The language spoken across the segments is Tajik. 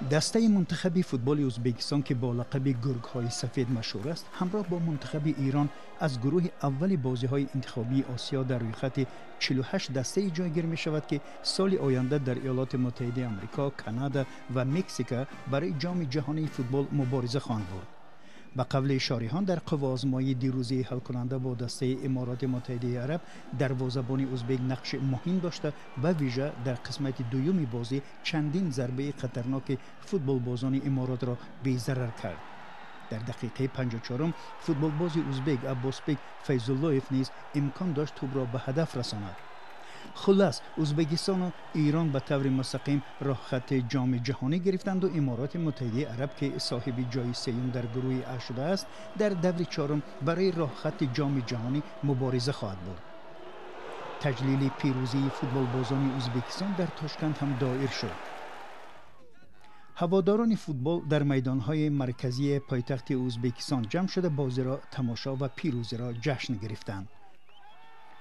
Дастаи мунтахаби футболи Ӯзбекистон, ки бо лақаби гургҳои сафед машҳур аст, ҳамроҳ бо мунтахаби Эрон аз гурӯҳи аввали бозиҳои интихобии Осиё дар рӯйхати 48 дастае ҷойгир мешавад, ки соли оянда дар Иёлоти Муттаҳидаи Амрико, Канада ва Мексика барои Ҷоми Ҷаҳонии футбол мубориза хоҳанд бурд. Ба қавли шориҳон, дар қувваозмоии дирӯзии ҳалкунанда бо дастаи Имороти Муттаҳидаи Араб, дарвозабони ӯзбек нақши муҳим дошта, ба вижа дар қисмати дуюми бозӣ чандин зарбаи хатарноки футболбозони Иморотро безарар кард. Дар дақиқаи 54 футболбози ӯзбек Аббосбек Файзуллоев низ имкон дошт тӯбро ба ҳадаф расонад. Хулас, Ӯзбекистону Эрон ба таври мустақим роҳхати Ҷоми Ҷаҳонӣ гирифтанду Имороти Муттаҳидаи Араб, ки соҳиби ҷои сеюм дар гурӯҳи А шудааст, дар даври чорум барои роҳхати Ҷоми Ҷаҳонӣ мубориза хоҳад бурд. Таҷлили пирӯзии футболбозони Ӯзбекистон дар Тошканд ҳам доир шуд. Ҳаводорони футбол дар майдонҳои марказии пойтахти Ӯзбекистон ҷамъ шуда, бозиро тамошо ва пирӯзиро ҷашн гирифтанд.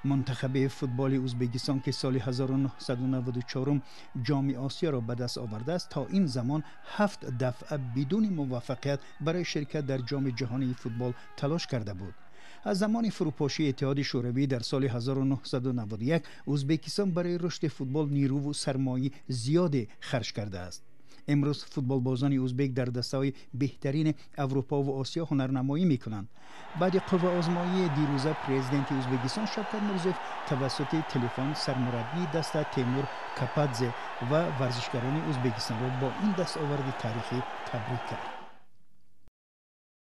Мунтахаби футболи Ӯзбекистон, ки соли 1994 Ҷоми Осиёро ба даст овардааст, то ин замон ҳафт дафъа бидуни муваффақият барои ширкат дар Ҷоми Ҷаҳонии футбол талош карда буд. Аз замони фурӯпошии Иттиҳоди Шӯравӣ дар соли 1991 Ӯзбекистон барои рушди футбол нерӯву сармояи зиёде харҷ кардааст. Имрӯз футболбозони ӯзбек дар дастаҳои беҳтарини Аврупо ва Осиё ҳунарнамоӣ мекунанд. Баъди қувваозмоии дирӯза президенти Ӯзбекистон Шавкат Мирзиёев тавассути телефон сармураббии даста Темур Кападзе ва варзишгарони Ӯзбекистонро бо ин дастоварди таърихӣ табрик кард.